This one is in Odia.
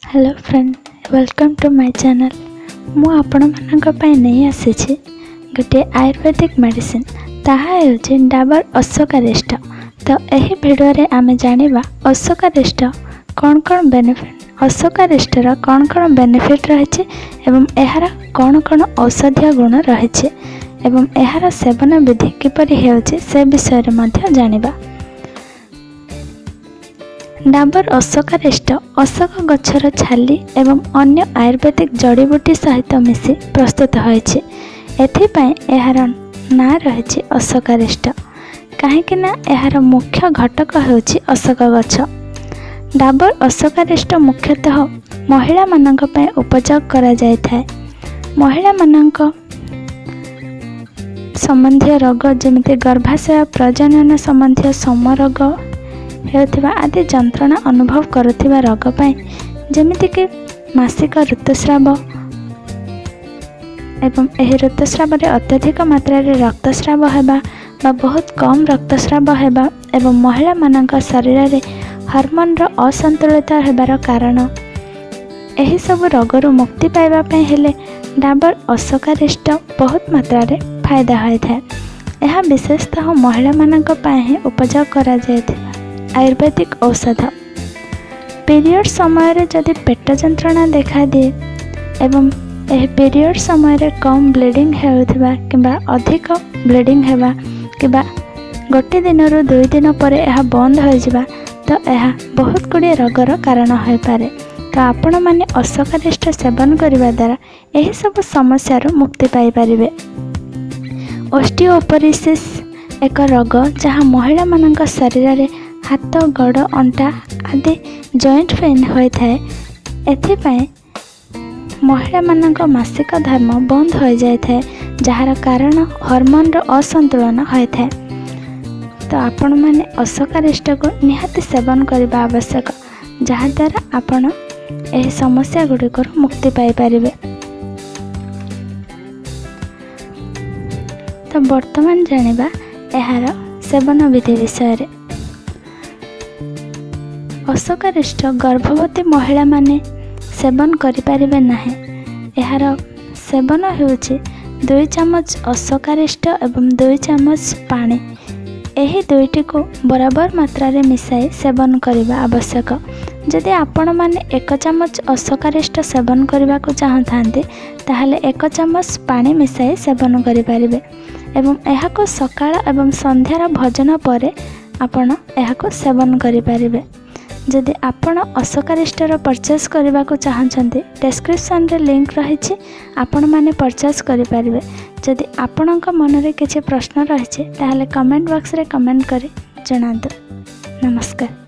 Hello friend, welcome to my channel. ମୁଁ ଆପଣମାନଙ୍କ ପାଇଁ ନେଇ ଆସିଛି ଗୋଟିଏ ଆୟୁର୍ବେଦିକ ମେଡ଼ିସିନ୍, ତାହା ହେଉଛି ଡାବର ଅଶୋକାରିଷ୍ଟ। ତ ଏହି ଭିଡ଼ିଓରେ ଆମେ ଜାଣିବା ଅଶୋକାରିଷ୍ଟ କ'ଣ କ'ଣ ବେନିଫିଟ୍, ଅଶୋକାରିଷ୍ଟର କ'ଣ କ'ଣ ବେନିଫିଟ୍ ରହିଛି ଏବଂ ଏହାର କ'ଣ କ'ଣ ଔଷଧୀୟ ଗୁଣ ରହିଛି ଏବଂ ଏହାର ସେବନ ବିଧି କିପରି ହେଉଛି, ସେ ବିଷୟରେ ମଧ୍ୟ ଜାଣିବା। ଡାବର ଅଶୋକାରିଷ୍ଟ ଅଶୋକ ଗଛର ଛାଲି ଏବଂ ଅନ୍ୟ ଆୟୁର୍ବେଦିକ ଜଡ଼ିବୁଟି ସହିତ ମିଶି ପ୍ରସ୍ତୁତ ହୋଇଛି। ଏଥିପାଇଁ ଏହାର ନାଁ ରହିଛି ଅଶୋକାରିଷ୍ଟ, କାହିଁକି ନା ଏହାର ମୁଖ୍ୟ ଘଟକ ହେଉଛି ଅଶୋକ ଗଛ। ଡାବର ଅଶୋକାରିଷ୍ଟ ମୁଖ୍ୟତଃ ମହିଳାମାନଙ୍କ ପାଇଁ ଉପଯୋଗ କରାଯାଇଥାଏ। ମହିଳାମାନଙ୍କ ସମ୍ବନ୍ଧୀୟ ରୋଗ, ଯେମିତି ଗର୍ଭାଶୟ, ପ୍ରଜନନ ସମ୍ବନ୍ଧୀୟ ସୋମରୋଗ ହେଉଥିବା ଆଦି ଯନ୍ତ୍ରଣା ଅନୁଭବ କରୁଥିବା ରୋଗ ପାଇଁ, ଯେମିତିକି ମାସିକ ଋତୁସ୍ରାବ ଏବଂ ଏହି ଋତୁସ୍ରାବରେ ଅତ୍ୟଧିକ ମାତ୍ରାରେ ରକ୍ତସ୍ରାବ ହେବା ବା ବହୁତ କମ୍ ରକ୍ତସ୍ରାବ ହେବା ଏବଂ ମହିଳାମାନଙ୍କ ଶରୀରରେ ହରମୋନର ଅସନ୍ତୁଳିତ ହେବାର କାରଣ, ଏହିସବୁ ରୋଗରୁ ମୁକ୍ତି ପାଇବା ପାଇଁ ହେଲେ ଡାବର ଅଶୋକାରିଷ୍ଟ ବହୁତ ମାତ୍ରାରେ ଫାଇଦା ହୋଇଥାଏ। ଏହା ବିଶେଷତଃ ମହିଳାମାନଙ୍କ ପାଇଁ ହିଁ ଉପଯୋଗ କରାଯାଇଥିବା ଆୟୁର୍ବେଦିକ ଔଷଧ। ପିରିୟଡ଼ ସମୟରେ ଯଦି ପେଟ ଯନ୍ତ୍ରଣା ଦେଖାଦିଏ ଏବଂ ଏହି ପିରିୟଡ଼ ସମୟରେ କମ୍ ବ୍ଲିଡ଼ିଂ ହେଉଥିବା କିମ୍ବା ଅଧିକ ବ୍ଲିଡ଼ିଂ ହେବା କିମ୍ବା ଗୋଟେ ଦିନରୁ 2 ଦିନ ପରେ ଏହା ବନ୍ଦ ହୋଇଯିବା, ତ ଏହା ବହୁତ ଗୁଡ଼ିଏ ରୋଗର କାରଣ ହୋଇପାରେ। ତ ଆପଣମାନେ ଅଶୋକାରିଷ୍ଟ ସେବନ କରିବା ଦ୍ୱାରା ଏହିସବୁ ସମସ୍ୟାରୁ ମୁକ୍ତି ପାଇପାରିବେ। ଅଷ୍ଟିଓପୋରୋସିସ୍ ଏକ ରୋଗ, ଯାହା ମହିଳାମାନଙ୍କ ଶରୀରରେ ହାତ, ଗୋଡ଼, ଅଣ୍ଟା ଆଦି ଜଏଣ୍ଟ ପେନ୍ ହୋଇଥାଏ। ଏଥିପାଇଁ ମହିଳାମାନଙ୍କ ମାସିକ ଧର୍ମ ବନ୍ଦ ହୋଇଯାଇଥାଏ, ଯାହାର କାରଣ ହରମୋନର ଅସନ୍ତୁଳନ ହୋଇଥାଏ। ତ ଆପଣମାନେ ଅଶୋକାରିଷ୍ଟକୁ ନିହାତି ସେବନ କରିବା ଆବଶ୍ୟକ, ଯାହାଦ୍ୱାରା ଆପଣ ଏହି ସମସ୍ୟା ଗୁଡ଼ିକରୁ ମୁକ୍ତି ପାଇପାରିବେ। ତ ବର୍ତ୍ତମାନ ଜାଣିବା ଏହାର ସେବନ ବିଧି ବିଷୟରେ। ଅଶୋକାରିଷ୍ଟ ଗର୍ଭବତୀ ମହିଳାମାନେ ସେବନ କରିପାରିବେ ନାହିଁ। ଏହାର ସେବନ ହେଉଛି 2 ଚାମଚ ଅଶୋକାରିଷ୍ଟ ଏବଂ 2 ଚାମଚ ପାଣି। ଏହି ଦୁଇଟିକୁ ବରାବର ମାତ୍ରାରେ ମିଶାଇ ସେବନ କରିବା ଆବଶ୍ୟକ। ଯଦି ଆପଣମାନେ 1 ଚାମଚ ଅଶୋକାରିଷ୍ଟ ସେବନ କରିବାକୁ ଚାହୁଁଥାନ୍ତି, ତାହେଲେ 1 ଚାମଚ ପାଣି ମିଶାଇ ସେବନ କରିପାରିବେ ଏବଂ ଏହାକୁ ସକାଳ ଏବଂ ସନ୍ଧ୍ୟାର ଭୋଜନ ପରେ ଆପଣ ଏହାକୁ ସେବନ କରିପାରିବେ। ଯଦି ଆପଣ ଅଶୋକାରିଷ୍ଟର ପରଚେସ୍ କରିବାକୁ ଚାହୁଁଛନ୍ତି, ଡେସ୍କ୍ରିପସନ୍ରେ ଲିଙ୍କ୍ ରହିଛି, ଆପଣମାନେ ପରଚେସ୍ କରିପାରିବେ। ଯଦି ଆପଣଙ୍କ ମନରେ କିଛି ପ୍ରଶ୍ନ ରହିଛି, ତାହେଲେ କମେଣ୍ଟ ବକ୍ସରେ କମେଣ୍ଟ କରି ଜଣାନ୍ତୁ। ନମସ୍କାର।